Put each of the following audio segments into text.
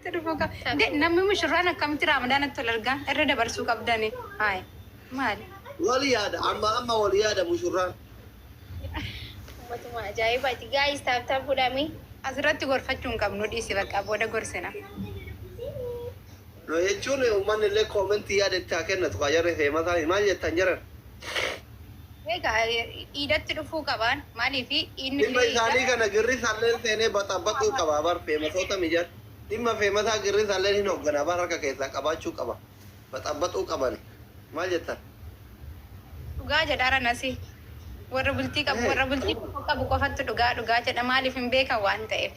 Dhufuu qaba. De namni mushurraan akkamitti Ramadaanatti wal argaa irra dabarsuu qabdani. Hayi maali? Wal yaada, amma amma wal yaada mushurraan. Uummatuma ajaa'ibaati. Guys, tap tap godhame. Asirratti gorfachuu hin qabnu, dhiisi, bakka booda gorsina. No jechuun uummanni illee comment yaada itti haa kennatu kaa, jarri feemataa maal jettan jiran? Egaa iidatti dhufuu qabaan, maaliif inni Dhimma isaanii kana girri salleen seenee baxabaxuu qaba bar, feemasoota mijan. Dhimma feemataa girri salleen hin hoogganaa bar, harka keessaa qabaachuu qaba. Baxabaxuu qabani. Maal jettan? Dhugaa jedhaara nasi. Warra bultii qabu, warra bultii qabu qofattu dhugaa dhugaa jedha, maaliif hin beekan waan ta'eef.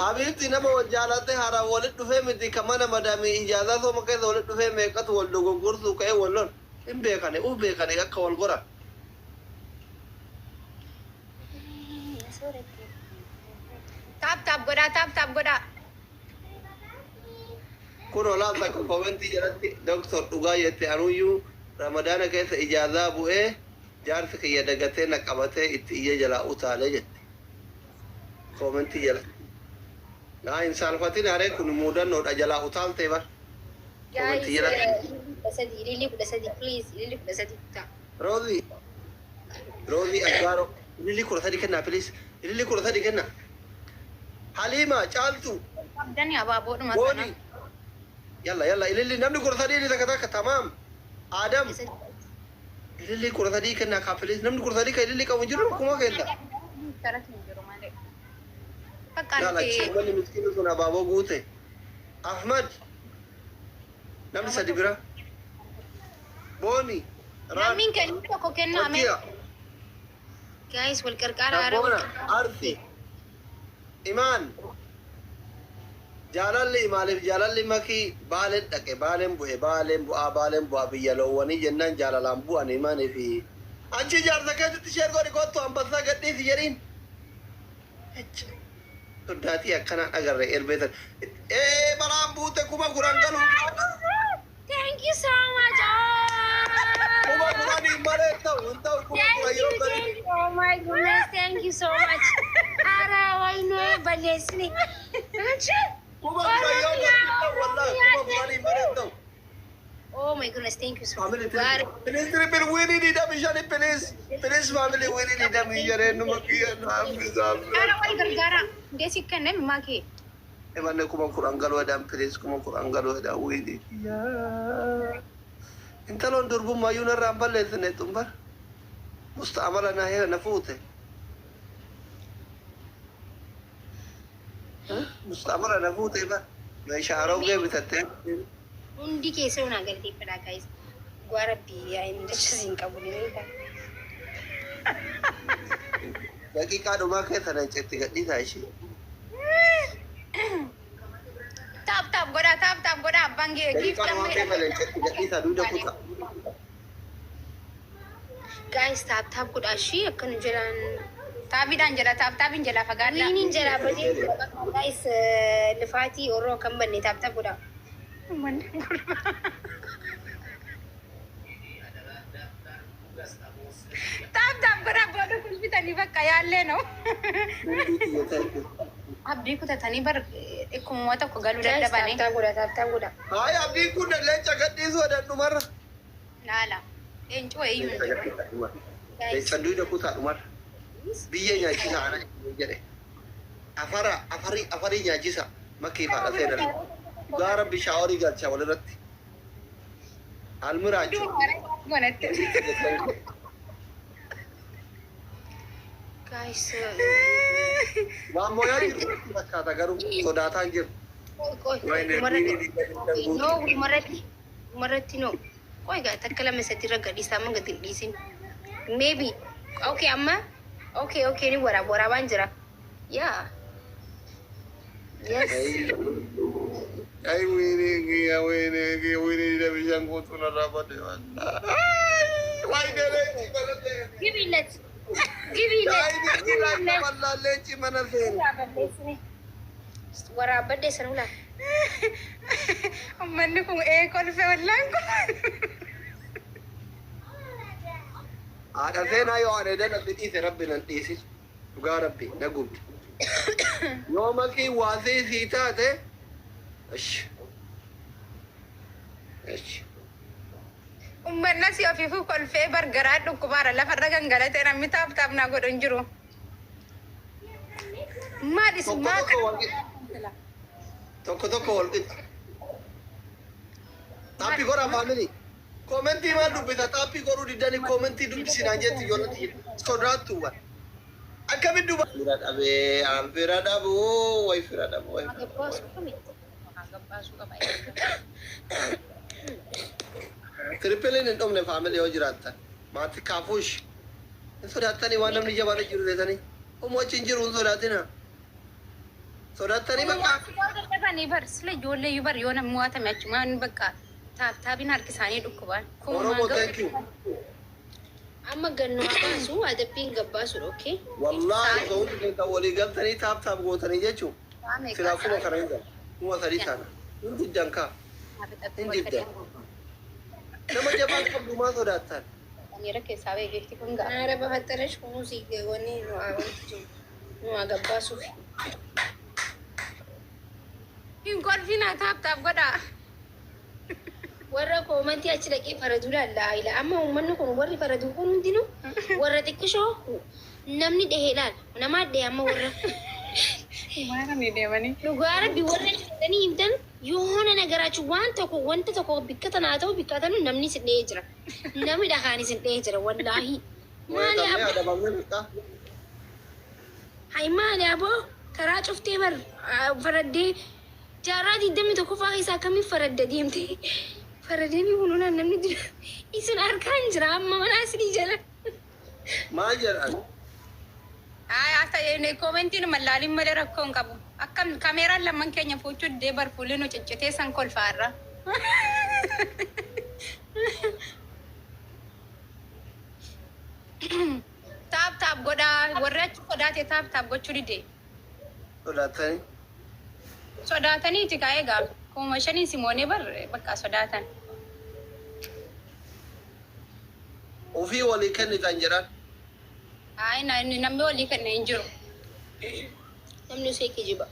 Habiibti, nama wal jaalate haaraan walit dhufee miti, ka mana madaamii ijaazaa sooma keessa walit dhufee meeqatu wal dogoggorsuu ka'ee wal lol hin beekani, uf beekani akka wal goran. Tap tap godhaa, tap tap godhaa. Kun olaaf takka comment jalatti doktor dhugaa jette, anuyyuu Ramadaana keessa ijaazaa bu'ee jaarsi kiyya dagatee na qabatee itti iyyee jalaa utaalee jette. Comment jalatti. Naa hin saalfatin, haree kun muudannoodha, jalaa utaaltee bar. Comment Guys, jalatti. 13, ililii 13, please, ililii 13 ta'a. Roozii. Roozii Aggaaroo. Ililii 13 kennaa, please. Ililii 13 kennaa. Haliima Caaltuu. Qabdani abaaboodhuma sana. Booni. Yalla yalla, ililii namni 13 ni takka takka, tamaam. Adam. Ililii 13 kennaa kaa, please, namni 13 kan ililii qabu hin jiru kuma keessa. Karatti hin jiru malee. Bakka Laala nuti uummanni miskiinni sun abaaboo guute. Ahmad. Namni sadi bira. Booni. Raan. Namni kennu tokko kenname. Otiya. Guys, wal qarqaara haaraa wal Sabboona. qarqaara. Arsi. Imaan. Jaalalli maaliif jaalalli makii baaleen dhaqe, baaleen bu'e, baaleen bu'aa, baaleen bu'aa, biyya loowwanii jennaan jaalalaan bu'an imaanii fi achi jaarsa keessatti share godhi, kottu ambassaa gadhiisi jedhiin. Soddaatii akkanaan agarre erbeetan. Ee, balaan buute, 10,000 galu. Thank you so much. 10,000 malee ta'u hin ta'u, 10,000 Thank yeroo you, gadi. thank you. Oh my goodness, thank you so much. Ara wayne balleessine. Anchi. 10,000 yoo gadi ta'u, wallaahi 10,000 malee ta'u. Oh my goodness, thank you so much. Family, please, triple winning 25, please. Please, family, winning 25 numa kiyya naaf. Gara wal gargaara. Deesi kenname maakee. Emanne 10,000 galuu edaan, please, 10,000 galuu edaan winning. Intaloon durbummaa narraan balleessine xumbar. Musta'amala na na fuute. Musta'amala na fuute bar. Meeshaa haroogee bitattee. Hundi keessa hunaa galateeffadhaa, guys. Dhugaa rabbii yaa inni jecha siin qabu ni beekaa. Daqiiqaa dhumaa keessa na cetti gadhiisaa ishee. Tap tap godhaa, tap tap godhaa, abbaan Daqiiqaa dhumaa keessa na cetti gadhiisaa, duuda kuta. Guys, tap tap godhaa ishii akka nu jalaan. Taabiidhaan jala, tap tapiin jala fagaadhaa. Winiin jalaa badee, guys, lifaatii orroo kan banne, tap tap godhaa. Uummanni gurbaa. Tap tap godhaa, booda kulfitanii bakka yaallee no. Hunduu xiyya ta'e. Abdii kutatanii bar, dhikkumuma tokko galuu Guys, tap dadhabanii. tap godhaa, tap tap godhaa. Hayi, abdiin kun leenca gadhiisuu edaan dhumarra. Laala. Leencoo eeyyuu hin Leenca jiru. gadhiisaa dhumarra. Guys, Leenca duuda kutaa dhumarra. Biyya nyaachisa ana jedhe. Afara afarii afarii nyaachisa makkii faadha seenan. Dhugaa rabbi shower galcha walirratti. Almiraachu. Godhatte. Guys, Waan mooyaa jiru natti fakkaata, garuu sodaataa hin jiru. qoy dhumarratti no, dhumarratti, dhumarratti no. Qoy gaa, takka lama sadi irra gadhiisa, amma gadi hin dhiisin. Maybe okay, amma okay, ni waraab waraabaan jira. Yeah. Yes. Ay, wiini kiyya, wiini kiyya, wiini bishaan guutuu narraa bade wallaahi. Waayee leenci mana seene. Gibilet. Gibilet. Ay, wallaahi leenci mana seene. Waraabbadde san ulaa. Uummanni kun ee kolfe, wallaan kun. Haadha seenaa, yoo ani edan ati dhiise rabbi nan dhiisin. Dhugaa rabbi na gubdi. Yoo makii waasii sii taate, ish. Ish. Uummanni asii ofiifuu kolfee bargaraa dhukkubaara lafarra gangalatee namni tap tap naa godhu hin jiru. Maal isin Tokko maa tokko wal qixa. Tokko tokko wal qixa. Tap godhaa, family. Comment maal dubbisa? Tap godhuu diddanii comment dubbisinaan jetti ijoolleen sodaattu waan. Akkamitti duba? Fira dhabee, an fira dhabuu, way fira dhabuu, way fira dhabuu. Gabbaasuu qaba. Tripleiin hin dhumne, family, yoo jiraattan. Maatii kaafuush. Hin sodaattanii waan namni jabaan jiru jettanii. Homo achi hin jiru, hin sodaatina. Sodaattanii bakka. Dadhabanii bar sila ijoollee iyyuu bar yoo namni waatame achumaan bakka tap tapiin harki isaanii dhukkubaan. Oromoo, thank you. Amma gannu haa baasu, adabbiin gabbaasudha, okay? Wallaahi osoo hundi keessan walii galtanii tap tap gootanii jechuun. Silaa kuma kana hin galu. 3000 taana. Hin diddan kaa. Hin diddan. Nama jabaan qabdu maa sodaattan? Miira keessaa beekti kun ga'a. Ara bafattarash kunuunsi wanni nu haa wanti jiru nu haa gabbaasuuf. Hin kolfinaa, tap tap godhaa. Warra comment achi dhaqee faraduu laalla ila amma uummanni kun warri faraduu kun hundinuu warra xiqqishoo namni dhahee laala namaa dhahee amma warra Maal ni deemanii? Dhugaa rabbi, warra dhaqanii himtan yoona nagaraachuu waan tokko wanta tokko bikka tanaa ta'u bikka tanu namni isin dhahee jira, namni dhakaan isin dhahee jira, wallaahi. Maali Mootamnee abbo? Adabamnee biqaa. Hay, maali aboo, karaa cuftee bar faraddee jaarraa 21ffaa keessaa akkamiin faradda deemte faradanii kunuunaan namni jira isin harkaan jira amma mana asinii jala. Maal jedhan? Ay, commentiin mallaaliin malee rakkoo hin qabu. Akkam kaameeraan lamman keenya fuuchuu didee bar fuulli nu ciccitee san kolfaarra. Tap tap godhaa, warri achi sodaate tap tap gochuu dide. Sodaattanii. Sodaataniiti kaa egaa 5000 simoonee bar bakka sodaatan. Ofii walii kennitan jedhan. Ay, namni walii kenne hin jiru. Namni osoo kijiba.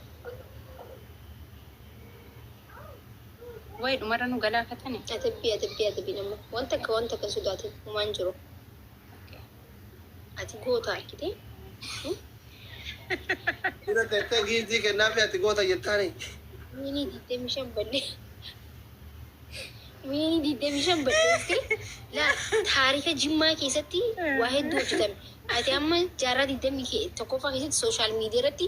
Wayi dhumarra nu galaafatani. Adabbii, adabbii, adabbii, nama wanta akka wanta akka sodaate humaan jiru. Ati goota argite. Bira teessee giizii kennaafi ati goota jettaani. Miinii 25 ballee. Miinii 25 balleessite laa taarika Jimmaa keessatti waa hedduu hojjetame. Ati amma jaarraa 21ffaa keessatti social media irratti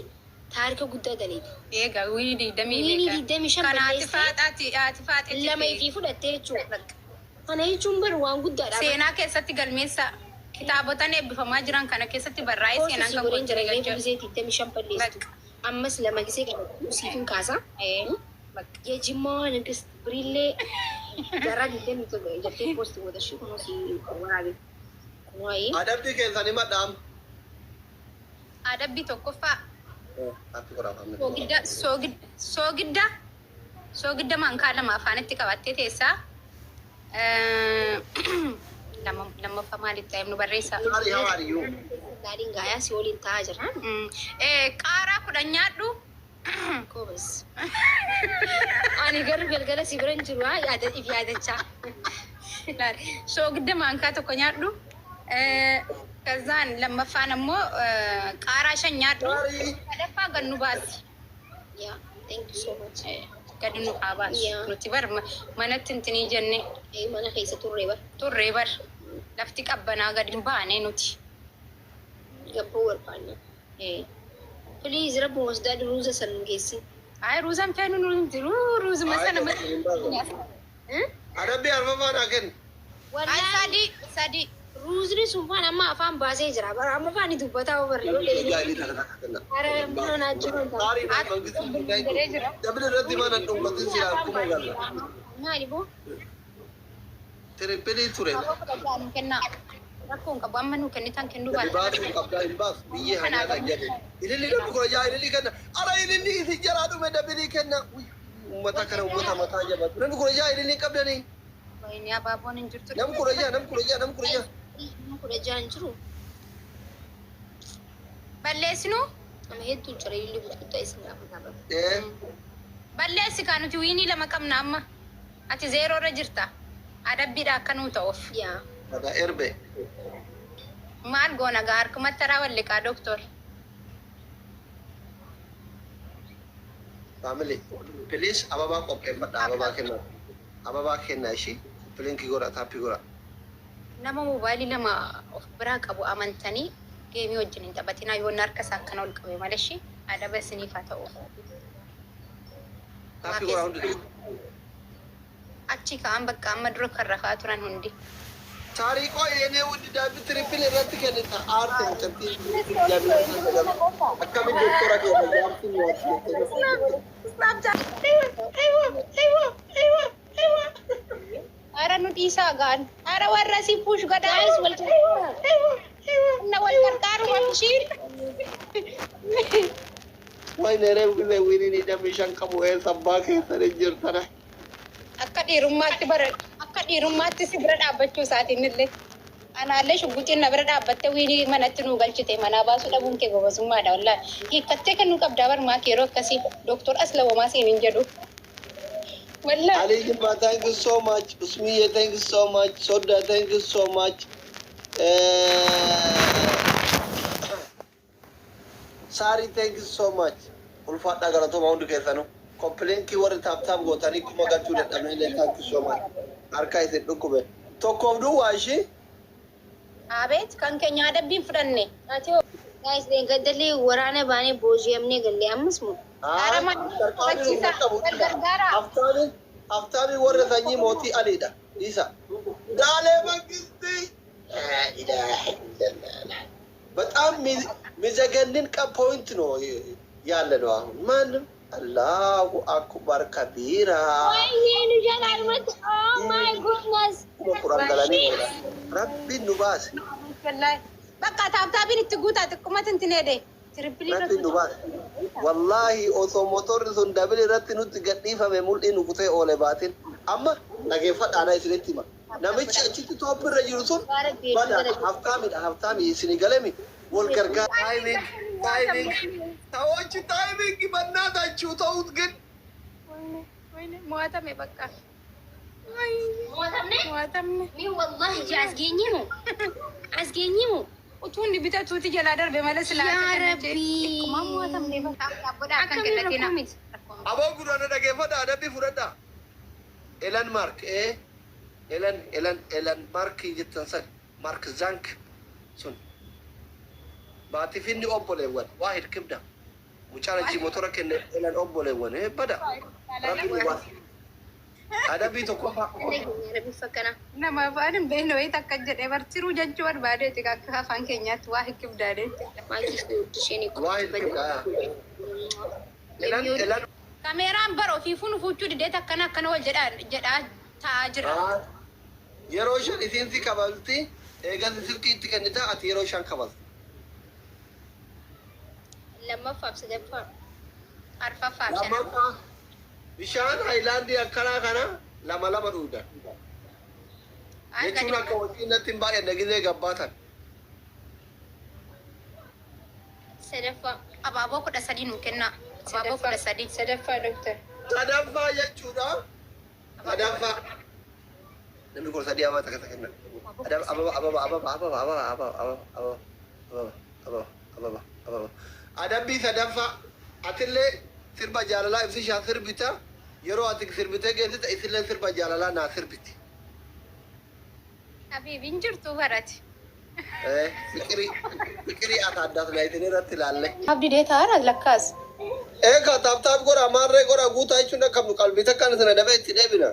taarika guddaa daleete. Egaa win 20 Win beekaa. 25 Kan haati balleessitee faaxaati haati faaxeetti. lama ifii fudhattee jechuudha. Kana jechuun bar waan guddaadha. Seenaa keessatti galmeessa kitaabotaan eebbifamaa jiran kana keessatti barraa'ee Post seenaan si kan godheen jira gochuu reefu jechuudha. gisee 25 balleessitu. Ammas lama gisee qabatu siifin kaasa. Bakka. የጅማዋ ንግስት ብሪሌ jaarraa 21 jettee post goota ishee kunoo si waraabe. Kunoo ayee. Adabbii keessan himadhaam. Adabbii tokkoffaa Tap godhaa, family. soogidda soogidda soogidda maankaa lama afaanitti qabattee teessaa. Lammaffaa maalitti ta'e nu barreessa. Sorry, how are you? Gaariin gaayaa si waliin taa'aa jira. Qaaraa 10 nyaadhu. Koobas. Ani garuu galgala si bira hin jiru haa yaada if yaadachaa. Soogidda maankaa tokko nyaadhu. Kazaan lammaffaan ammoo qaaraa 5 nyaadhu. Sorry. Sadaffaa gad nu baasi. Yeah, thank you so much. Gad nu haa baasu. Yeah. Nuti bar manatti intinii jenne Mana keessa turre bar turree bar lafti qabbanaa gad hin baane nuti. Gabboo barbaanna. Please, rabbuma sodaadhu, ruuza san nu geessi. Ay, ruuzan feenu nu jiru ruuzuma sana Adabbii arfaffaa naa kenni. Ay, Wallaahi sadii sadii. Ruuzni sun faan amma afaan baasee jira. Bara amma afaan dubbataa barre yoo Gaarii takka takka kenna. Hara mana naa jiru. Sorry, double irratti mana dhungatin silaa kuma galla. Maali boo? Triple ture. Nu kennaa. Rakkoo hin qabu, amma nu kennitan kennuu Gadi baate. baasuu qabdaa hin baasu biyyee haa nyaatan jedhe. Ililli namni 16 ililli kenna. Ara ililli isin jalaa dhume, double kenna. Uummata kana uummata mataa jabaatu. Namni 16 ililli hin qabdanii. Wayini abaaboon hin jirtu. Nam 16, nam 16, nam 16. Nama 16 hin jiru. Balleessinu. Nama hedduu jira illee gurguddaa isin gaafata. Eh, Balleessi kaa, nuti win lama qabna amma. Ati zero irra jirta. Adabbiidha akka nuu ta'uuf. Yaa. Bada erbe. Maal goona gaa, harkumatti raawwalle kaa doktor. Family, please ababaa qopheeffadha, ababaa kennaa. Ababaa kennaa ishii. Link godha, tap godha. Nama moobaayilii lama of biraa qabu amantanii game wajjin hin taphatinaa, yoon harka isaa akkana ol qabe malee ishii adaba isiniif haa ta'u. Tap godha hundi. Achi ka'an bakka amma dura kan rafaa turan hundi. Taariqoo yeenee wundi daabbi triple irratti kennita aarte mucattiin. Akkamiin doktora keenya jaartiin nyaatti jettee. Ara nu dhiisaa gaan. Ara warra si push godhaa. Guys, wal Na wal gargaaru ishiin. Wayne reefu gisee winiin hidhamii shan qabu eessa abbaa keessan hin jirtana. Akka dhiirummaatti si bira dhaabbachuu isaatiin illee. Anaallee shugguxiin na bira dhaabbattee win manatti nu galchite, manaa baasuu dhabuun kee gobasummaadha wallaahi. Hiikkattee kan nu qabdaa barmaa yeroo akkasii doktor Aslawamaa siin hin jedhu. Wallaahi. Ali Jimma, thank you so much. Usmiye, thank you so much. Sodda, thank you so much. Sari, thank you so much. Ulfaadhaa, galatooma hundi keessanuu. Copy link warri tap tap gootanii kuma galchuu dadhabne illee, thank you so much. Harka isin dhukkube. Tokkoof duwwaa ishii. Abeet, kan keenya adabbiin fudhanne. Ati hoo? Guys, deeggarri waraana baanee booji'amnee galle ammas moo? Ara maal kabachiisa? Wal gargaara. Haftaami warra sanyii mootii Aliidha. Isa. Daalee Mangistii. Laa ilaaha illallah. በጣም ሚዘገንን point ነው ያለ ነው። አሁን ማንም አላሁ አክበር ከቢራ። Wayyee, nu jalaa dhumatti. Oh my goodness. Quran galanii rabbiin nu baase. Wallaahi. Bakka tap tapiin itti guutaa xiqqumatti hin tineede. Triple. Rabbiin nu baase. Wallaahi osoo motorri sun double irratti nutti gadhiifame mul'ii nu kutee oole baatin. Amma dhageeffadhaana isinitti hima. Namichi achitti top irra jiru sun bada haftaamidha, haftaami isinii galemi wal gargaar. Timing, timing, ሰዎች timing በእናታችሁ ተውት ግን። Mo'atame bakka. Mo'atamne? Mo'atamne. Mi wallahi ji as geenye moo? As geenye moo? Utuu inni bitatuuti jalaa darbe malee silaa. Yaa Rabbi. Xiqquma mo'atamne bakka. Godhaa kan Akkamiin kennatina. rakkoo miti? Aboo gurraana dhageeffadha, adabbii fudhadha. Elan Mark Elan Elan Elan Mark jettan san Mark Zank sun baatifinni obboleewwan waa hirkibda mucaan achi motora kenne Elan obboleewwan bada rabbi nu baase. Adabbii tokkoffaa. Rabbi fakkana. Nama afaan hin beekne wayii takka jedhee bartiruu jechuu barbaadeeti, akka afaan keenyaatti waa hirkibdaadhe. Maakii isheen Waa hirkibda. Elan Elan. Kaameeraan bara ofiifuu nu fuuchuu didee akkana akkana wal jedhaa jedhaa taa'aa jira. Yeroo shan isiin si kabalti, eegas silkii itti kennita, ati yeroo shan kabalti. Lammaffaaf sadaffaa. Arfaffaaf shan. Lammaffaa bishaan haayilaandii akkanaa kana lama lama dhuudan. Jechuun akka wajjin natti hin baay'anne gizee gabbaatan. Sadaffaa. Abaaboo 13 nuu kennaa. Abaaboo 13. Sadaffaa doktor. Sadaffaa jechuudha. Sadaffaa. Namni kun sadii ababa takka kenna. Ababa, ababa, ababa, ababa, ababa, ababa, ababa, ababa, ababa, ababa, ababa. Adabbii sadaffaa, atillee sirba jaalalaa ibsishaa sirbita. Yeroo ati sirbitee geessite isillee sirba jaalalaa naa sirbiti. Habiibiin jirtu barati. Fiqirii fiqirii ata addaas laayitiin irratti ilaalle. Abdi deetaara lakkaas. Egaa tap tap godha, maarree godha, guutaa jechuun akkam nu qalbii takkaan sana dafee itti deebina.